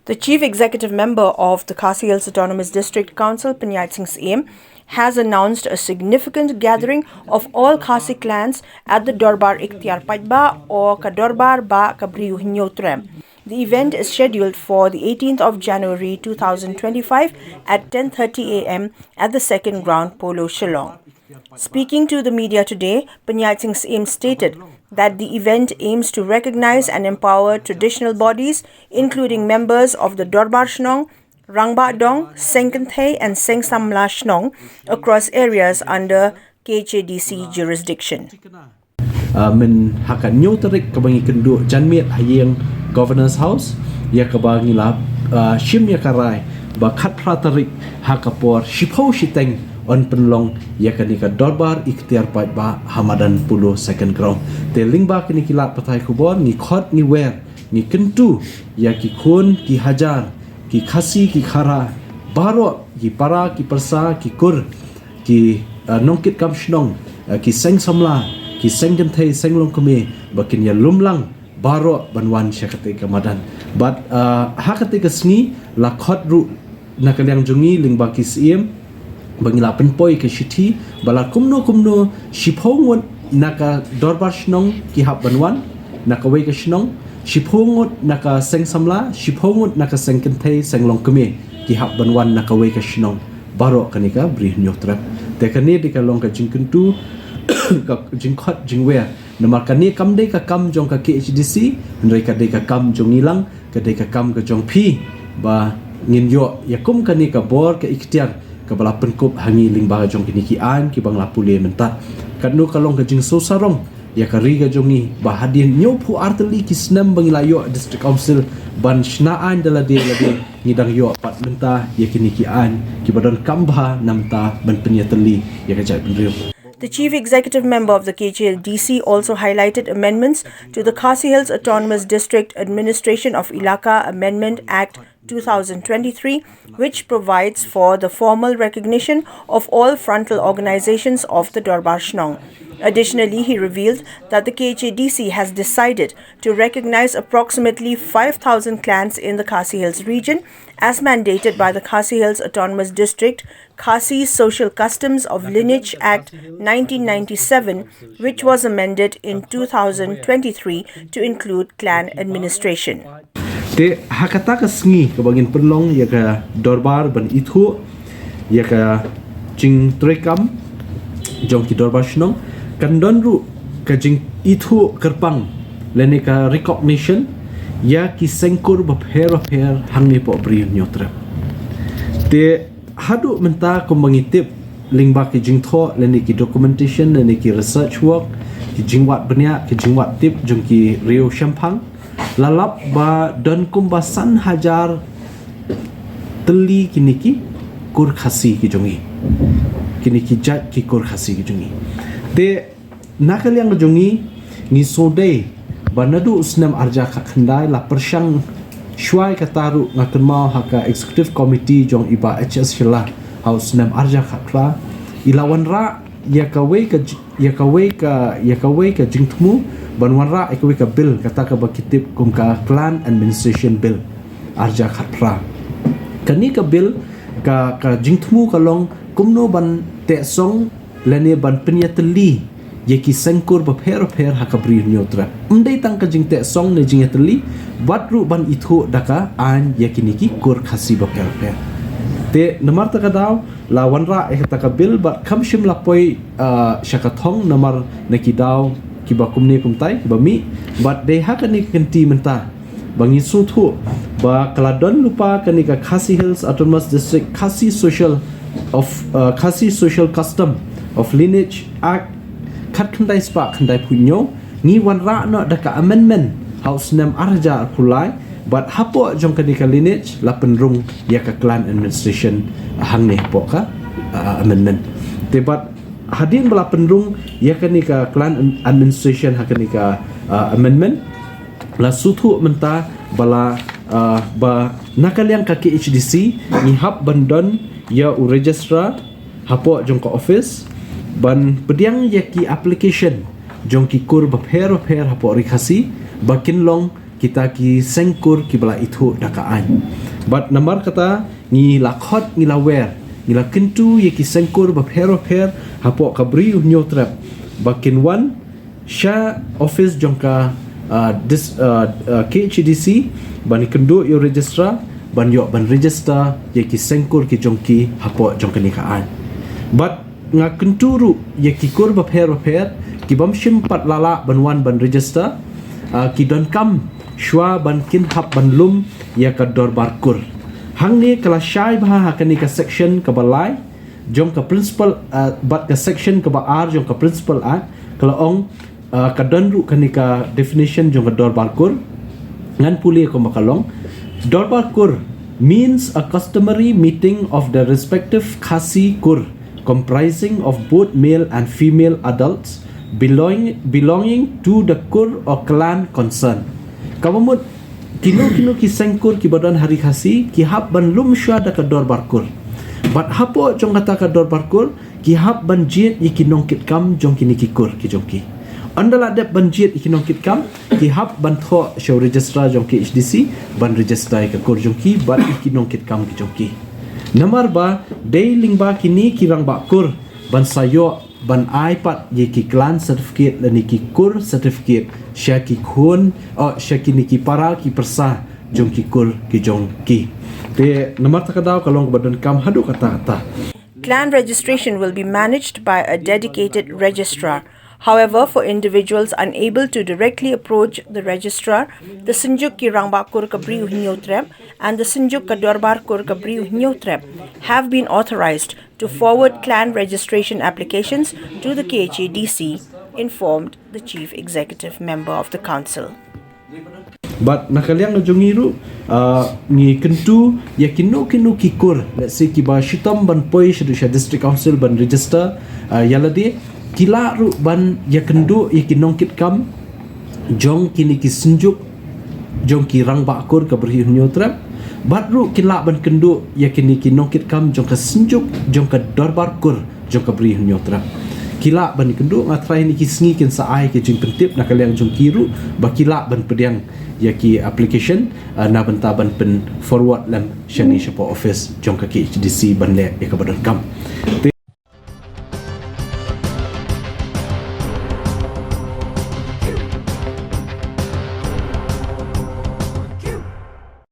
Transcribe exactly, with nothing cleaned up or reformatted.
The Chief Executive Member of the Khasi Hills Autonomous District Council, Panchayat Singh Syiem, has announced a significant gathering of all Khasi clans at the Dorbar Ikhtiar Paidbah or ka Dorbar Bah Kabriw Hynñiewtrep. The event is scheduled for the eighteenth of January two thousand twenty-five at ten thirty a m at the second ground, Polo, Shillong. Speaking to the media today, Panchayat Singh Syiem stated that the event aims to recognize and empower traditional bodies, including members of the Dorbar Shnong, Rangbah Dong, Seng Kynthei and Seng Samla Shnong across areas under K H A D C jurisdiction. Uh, min ha ka hynñiew tarik kaba ngi kynduh janmiet ha ïing Governor's House, ïa kaba ngi la uh, shim ïa ka rai ba khatphra tarik ha ka por shiphew shiteng yn pynlong ïa kane ka Dorbar Ikhtiar Paidbah ha madan Polo Second Ground. Te lyngba kine ki lad pathai khubor ngi khot ngi wer ngi kyntu ïa ki khun ki hajar, ki Khasi ki Khara, baroh ki para ki pyrsa ki kur, ki uh, nongkitkam shnong, uh, ki seng samla, ki seng kynthei, seng longkmie, ba kin ïalum lang baroh ban wan sha katei ka madan. Bad uh, ha katei ka sngi la khot ruh na ka liang jong ngi lyngba ki Syiem ba ngi la pynpoi ka shithi ba la kumno kumno shiphew ngut na ka Dorbar Shnong ki hap ban wan na kawei ka shnong, shiphew ngut na ka seng samla, shiphew ngut na ka seng kynthei, seng longkmie ki hap ban wan na kawei ka shnong baroh kane ka Bri Hynñiewtrep. Te kane dei ka long ka jingkyntu, ka jingkhot jingwer. Namar kane kam dei ka kam jong ka K H A D C, hynrei ka dei ka kam jong ngi lang, ka dei ka kam ka jong phi, ba ngin ïoh ïa kum kane ka bor ka ikhtiar kaba la pynkup ha ngi lyngba jong kine ki aiñ kiba ngi la pule mynta. Katno ka long ka jingsngewsarong ïa ka ri ka jong ngi ba hadien hynñiewphew ar tylli ki snem ba ngi la ïoh District Council ban shna aiñ da lade lade, ngi dang ïoh pat mynta ïa kine ki aiñ kiba donkam bha na mynta ban pynïatylli ïa ka jaitbynriew. The Chief Executive Member of the K H A D C also highlighted amendments to the Khasi Hills Autonomous District Administration of Elaka Amendment Act two thousand twenty-three, which provides for the formal recognition of all frontal organizations of the Dorbar Shnong. Additionally, he revealed that the K H A D C has decided to recognize approximately five thousand clans in the Khasi Hills region, as mandated by the Khasi Hills Autonomous District Khasi Social Customs of Lineage Act nineteen ninety-seven, which was amended in two thousand twenty-three to include clan administration. Te ha kata ka sngi kaba ngin pynlong ïa ka dorbar ban ithuh ïa ka jingtreikam jong ki dorbar shnong, kan don ruh ka jingithuh kyrpang lane ka recognition ïa ki seng kur bapher bapher hangne hapoh Bri Hynñiewtrep. Te haduh mynta kumba ngi tip lyngba ki jingthoh lane ki documentation lane ki research work, ki jingwad bniah, ki jingwad tip jong ki riew shemphang, la lap ba don kumba san hajar tylli kine ki kur Khasi ki jong ngi, kine ki jait ki kur Khasi ki jong ngi. Te na ka liang ka jong ngi, ngi sngewdei ba naduh u snem arhajar khatkhyndai la pyrshang shuwa ïa kata ruh, nga kynmaw ha ka executive committee jong i Bah H S Shylla ha u snem arhajar khatphra, i la wanrah ïa kawei ka j-, ïa kawei ka, ïa kawei ka jingthmu ban wanrah ïa kawei ka bill, kata kaba ki tip kum ka Clan Administration Bill arhajar khatphra. Kane ka bill, ka, ka jingthmu ka long kumno ban teh song lane ban pynïatylli ïa ki seng kur bapher bapher ha ka Bri Hynñiewtrep. Ym dei tang ka jingteh song ne jingïatylli, bad ruh ban ithuh da ka aiñ ïa kine ki kur Khasi bapher bapher. Te namar kata ka daw la wanrah ïa kata ka bill, bad kam shym la poi, ah, sha ka thong namar na ki daw kiba kumne kumtai kiba mih, bad dei ha kane ka kynti mynta ba ngi sngewthuh ba ka la don lypa kane ka Khasi Hills Autonomous District Khasi Social of, uh, Khasi Social Custom of Lineage Act khatkhyndai spah khyndaiphew hynñiew, ngi wanrah noh da ka amendment ha u snem arhajar arphew lai, bad hapoh jong kane ka lineage la pynrung ïa ka clan administration hangne hapoh ka, uh, amendment. Te bad hadien ba la pynrung ïa kane ka clan administration ha kane ka, uh, amendment, la sngewthuh mynta ba la, ah, ba na ka liang ka K H D C ngi hap ban don ïa u registrar hapoh jong ka office ban pdiang ïa ki application jong ki kur bapher bapher hapoh Ri Khasi ba kin long kita ki seng kur kiba la ithuh da ka aiñ. Bad namar kata ngi la khot, ngi la wer, ngi la kyntu ïa ki seng kur bapher bapher hapoh ka Bri u Hynñiewtrep ba kin wan sha office jong ka, ah, dis-, ah, ah, K H A D C ban ïakynduh ïa u registrar ban ïoh ban register ïa ki seng kur ki jong ki hapoh jong kane ka aiñ. Bad nga kyntu ruh ïa ki kur bapher bapher ki bym shym pat la lah ban wan ban register, ah, ki donkam shuwa ban kin hap ban lum ïa ka dorbar kur. Hangne ka la shai bha ha kane ka section kaba lai jong ka principle, ah, bad ka section kaba ar jong ka Principle Act ka la ong, ah, ka don ruh kane ka definition jong ka dorbar kur. Ngan pule kumba ka long. Dorbar kur means a customary meeting of the respective Khasi kur comprising of both male and female adults belong, belonging to the kur or clan concerned. Kaba mut kino kino ki seng kur kiba don ha Ri Khasi ki hap ban lum shuwa da ka dorbar kur. Bad hapoh jong kata ka dorbar kur ki hap ban jied ïa ki nongkitkam jong kine ki kur ki jong ki. Ynda la dep ban jied ïa ki nongkitkam ki hap ban thoh sha u registrar jong K H A D C ban register ïa ka kur jong ki bad ïa ki nongkitkam ki jong ki. Namar ba dei lyngba kine ki rangbah kur ban sa ïoh ban ai pat ïa ki clan certificate lane ki kur certificate sha ki khun, oh, sha kine ki para ki pyrsa jong ki kur ki jong ki. Te namar kata ka daw ka long kaba donkam haduh katta katta. Clan registration will be managed by a dedicated registrar. However, for individuals unable to directly approach the registrar, the Synjuk ki Rangbah Kur ka Bri u Hynñiewtrep and the Synjuk ka Dorbar Kur ka Bri u Hynñiewtrep have been authorized to forward clan registration applications to the K H A D C, informed the Chief Executive Member of the Council. Bad na ka liang ka jong ngi ruh, ah, ngi kyntu ïa kino kino ki kur, let's say kiba shitom ban poi shaduh sha District Council ban register, ah, ïa lade, ki lah ruh ban ïakynduh ïa ki nongkitkam jong kine ki Synjuk jong ki Rangbah Kur ka Bri u Hynñiewtrep. Bad ruh ki lah ban kynduh ïa kine ki nongkitkam jong ka Synjuk jong ka Dorbar Kur jong ka Bri u Hynñiewtrep. Ki lah ban kynduh, nga tharai ha kine ki sngi kin sa ai ka jingpyntip na ka liang jong ki ruh ba ki lah ban pdiang ïa ki application, ah, na bynta ban pyn forward lem shane shapoh office jong ka K H A D C ban leh ïa kaba donkam. Te